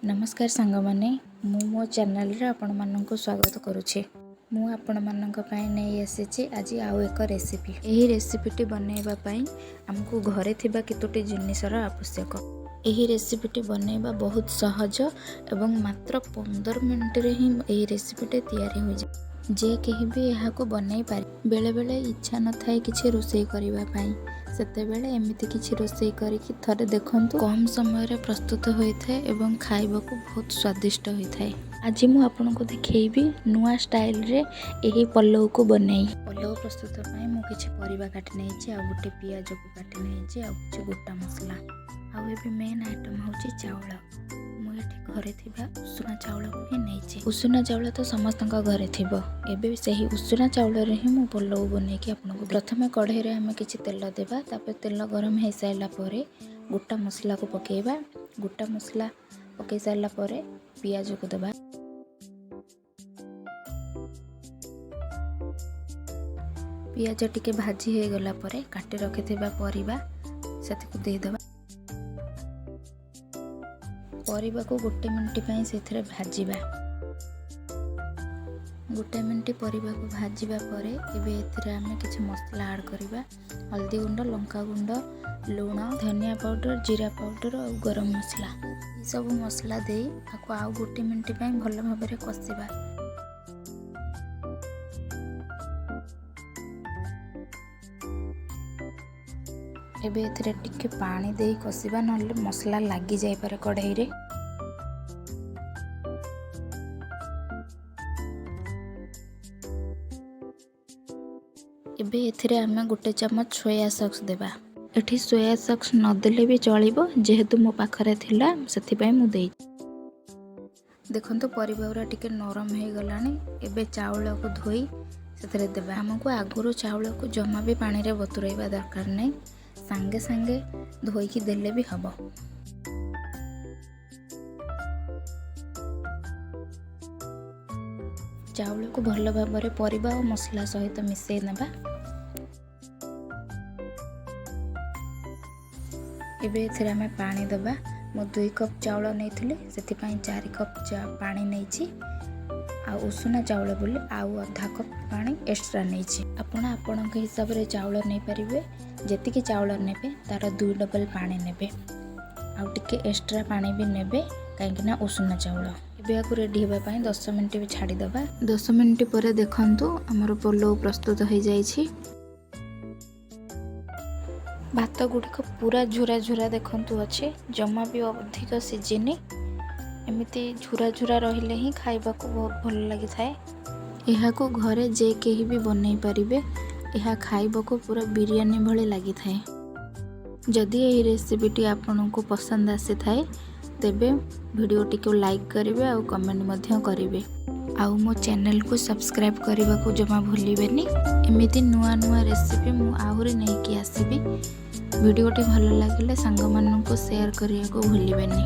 ନମସ୍କାର ସାଙ୍ଗମାନେ, ମୁଁ ମୋ ଚ୍ୟାନେଲରେ ଆପଣମାନଙ୍କୁ ସ୍ୱାଗତ କରୁଛି। ମୁଁ ଆପଣମାନଙ୍କ ପାଇଁ ନେଇ ଆସିଛି ଆଜି ଆଉ ଏକ ରେସିପି। ଏହି ରେସିପିଟି ବନେଇବା ପାଇଁ ଆମକୁ ଘରେ ଥିବା କେତୋଟି ଜିନିଷର ଆବଶ୍ୟକ। ଏହି ରେସିପିଟି ବନେଇବା ବହୁତ ସହଜ ଏବଂ ମାତ୍ର 15 ମିନିଟରେ ହିଁ ଏହି ରେସିପିଟି ତିଆରି ହୋଇଯାଏ। ଯେ କେହି ବି ଏହାକୁ ବନେଇ ପାରେ। ବେଳେବେଳେ ଇଚ୍ଛା ନଥାଏ କିଛି ରୋଷେଇ କରିବା ପାଇଁ, ସେତେବେଳେ ଏମିତି କିଛି ରୋଷେଇ କରିକି ଥରେ ଦେଖନ୍ତୁ। କମ୍ ସମୟରେ ପ୍ରସ୍ତୁତ ହୋଇଥାଏ ଏବଂ ଖାଇବାକୁ ବହୁତ ସ୍ୱାଦିଷ୍ଟ ହୋଇଥାଏ। ଆଜି ମୁଁ ଆପଣଙ୍କୁ ଦେଖେଇବି ନୂଆ ଷ୍ଟାଇଲରେ ଏହି ପଲଉକୁ ବନେଇ। ପଲଉ ପ୍ରସ୍ତୁତ ପାଇଁ ମୁଁ କିଛି ପରିବା କାଟି ନେଇଛି, ଆଉ ଗୋଟେ ପିଆଜକୁ କାଟି ନେଇଛି, ଆଉ କିଛି ଗୋଟା ମସଲା। ଆଉ ଏବେ ମେନ୍ ଆଇଟମ୍ ହେଉଛି ଚାଉଳ। ମୁଁ ଏଠି ଘରେ ଥିବା ଉଷୁନା ଚାଉଳକୁ ହିଁ ନେଇଛି। ଉଷୁନା ଚାଉଳ ତ ସମସ୍ତଙ୍କ ଘରେ ଥିବ। ଏବେ ସେହି ଉଷୁନା ଚାଉଳରେ ହିଁ ମୁଁ ପଲଉ ବନେଇକି ଆପଣଙ୍କୁ। ପ୍ରଥମେ କଢ଼େଇରେ ଆମେ କିଛି ତେଲ ଦେବା। ତାପରେ ତେଲ ଗରମ ହେଇସାରିଲା ପରେ ଗୋଟା ମସଲାକୁ ପକାଇବା। ଗୋଟା ମସଲା ପକାଇ ସାରିଲା ପରେ ପିଆଜକୁ ଦେବା। ପିଆଜ ଟିକେ ଭାଜି ହେଇଗଲା ପରେ କାଟି ରଖିଥିବା ପରିବା ସେଥିକୁ ଦେଇଦେବା। ପରିବାକୁ ଗୋଟେ ମିନିଟ୍ ପାଇଁ ସେଥିରେ ଭାଜିବା। ଗୋଟେ ମିନିଟ୍ ପରିବାକୁ ଭାଜିବା ପରେ ଏବେ ଏଥିରେ ଆମେ କିଛି ମସଲା ଆଡ଼୍ କରିବା: ହଳଦୀ ଗୁଣ୍ଡ, ଲଙ୍କା ଗୁଣ୍ଡ, ଲୁଣ, ଧନିଆ ପାଉଡ଼ର, ଜିରା ପାଉଡ଼ର ଆଉ ଗରମ ମସଲା। ଏସବୁ ମସଲା ଦେଇ ତାକୁ ଆଉ ଗୋଟେ ମିନିଟ୍ ପାଇଁ ଭଲ ଭାବରେ କଷିବା। ଏବେ ଏଥିରେ ଟିକେ ପାଣି ଦେଇ କଷିବା, ନହେଲେ ମସଲା ଲାଗିଯାଇପାରେ କଢ଼େଇରେ। ଏବେ ଏଥିରେ ଆମେ ଗୋଟେ ଚାମଚ ସୋୟା ସକ୍ସ ଦେବା। ଏଠି ସୋୟା ସକ୍ସ ନଦେଲେ ବି ଚଳିବ। ଯେହେତୁ ମୋ ପାଖରେ ଥିଲା, ସେଥିପାଇଁ ମୁଁ ଦେଇଛି। ଦେଖନ୍ତୁ, ପରିବା ଗୁଡ଼ା ଟିକେ ନରମ ହେଇଗଲାଣି। ଏବେ ଚାଉଳକୁ ଧୋଇ ସେଥିରେ ଦେବା। ଆମକୁ ଆଗରୁ ଚାଉଳକୁ ଜମା ବି ପାଣିରେ ବତୁରାଇବା ଦରକାର ନାହିଁ। ସାଙ୍ଗେ ସାଙ୍ଗେ ଧୋଇକି ଦେଲେ ବି ହେବ। ଚାଉଳକୁ ଭଲ ଭାବରେ ପରିବା ଓ ମସଲା ସହିତ ମିଶାଇ ନେବା। ଏବେ ଏଥିରେ ଆମେ ପାଣି ଦେବା। ମୁଁ 2 କପ୍ ଚାଉଳ ନେଇଥିଲି, ସେଥିପାଇଁ 4 କପ୍ ପାଣି ନେଇଛି। ଆଉ ଉଷୁନା ଚାଉଳ ବୋଲି ଆଉ ଅଧା କପ୍ ପାଣି ଏକ୍ସଟ୍ରା ନେଇଛି। ଆପଣ ଆପଣଙ୍କ ହିସାବରେ ଚାଉଳ ନେଇପାରିବେ। ଯେତିକି ଚାଉଳ ନେବେ, ତା'ର ଦୁଇ ଡବଲ୍ ପାଣି ନେବେ, ଆଉ ଟିକେ ଏକ୍ସଟ୍ରା ପାଣି ବି ନେବେ, କାହିଁକିନା ଉଷୁନା ଚାଉଳ। ଏବେ ଏହାକୁ ରେଡ଼ି ହେବା ପାଇଁ 10 ମିନିଟ୍ ବି ଛାଡ଼ିଦେବା। 10 ମିନିଟ୍ ପରେ ଦେଖନ୍ତୁ, ଆମର ପଲଉ ପ୍ରସ୍ତୁତ ହୋଇଯାଇଛି। ଭାତ ଗୁଡ଼ିକ ପୁରା ଝୁରା ଝୁରା ଦେଖନ୍ତୁ ଅଛି, ଜମା ବି ଅଧିକ ସିଝିନି। ଏମିତି ଝୁରା ଝୁରା ରହିଲେ ହିଁ ଖାଇବାକୁ ବହୁତ ଭଲ ଲାଗିଥାଏ। ଏହାକୁ ଘରେ ଯେ କେହି ବି ବନେଇ ପାରିବେ। ଏହା ଖାଇବାକୁ ପୁରା ବିରିୟାନୀ ଭଳି ଲାଗିଥାଏ। ଯଦି ଏହି ରେସିପିଟି ଆପଣଙ୍କୁ ପସନ୍ଦ ଆସିଥାଏ, ତେବେ ଭିଡ଼ିଓଟିକୁ ଲାଇକ୍ କରିବେ ଆଉ କମେଣ୍ଟ ମଧ୍ୟ କରିବେ। ଆଉ ମୋ ଚ୍ୟାନେଲକୁ ସବସ୍କ୍ରାଇବ୍ କରିବାକୁ ଜମା ଭୁଲିବେନି। ଏମିତି ନୂଆ ନୂଆ ରେସିପି ମୁଁ ଆହୁରି ନେଇକି ଆସିବି। ଭିଡ଼ିଓଟି ଭଲ ଲାଗିଲେ ସାଙ୍ଗମାନଙ୍କୁ ସେୟାର କରିବାକୁ ଭୁଲିବେନି।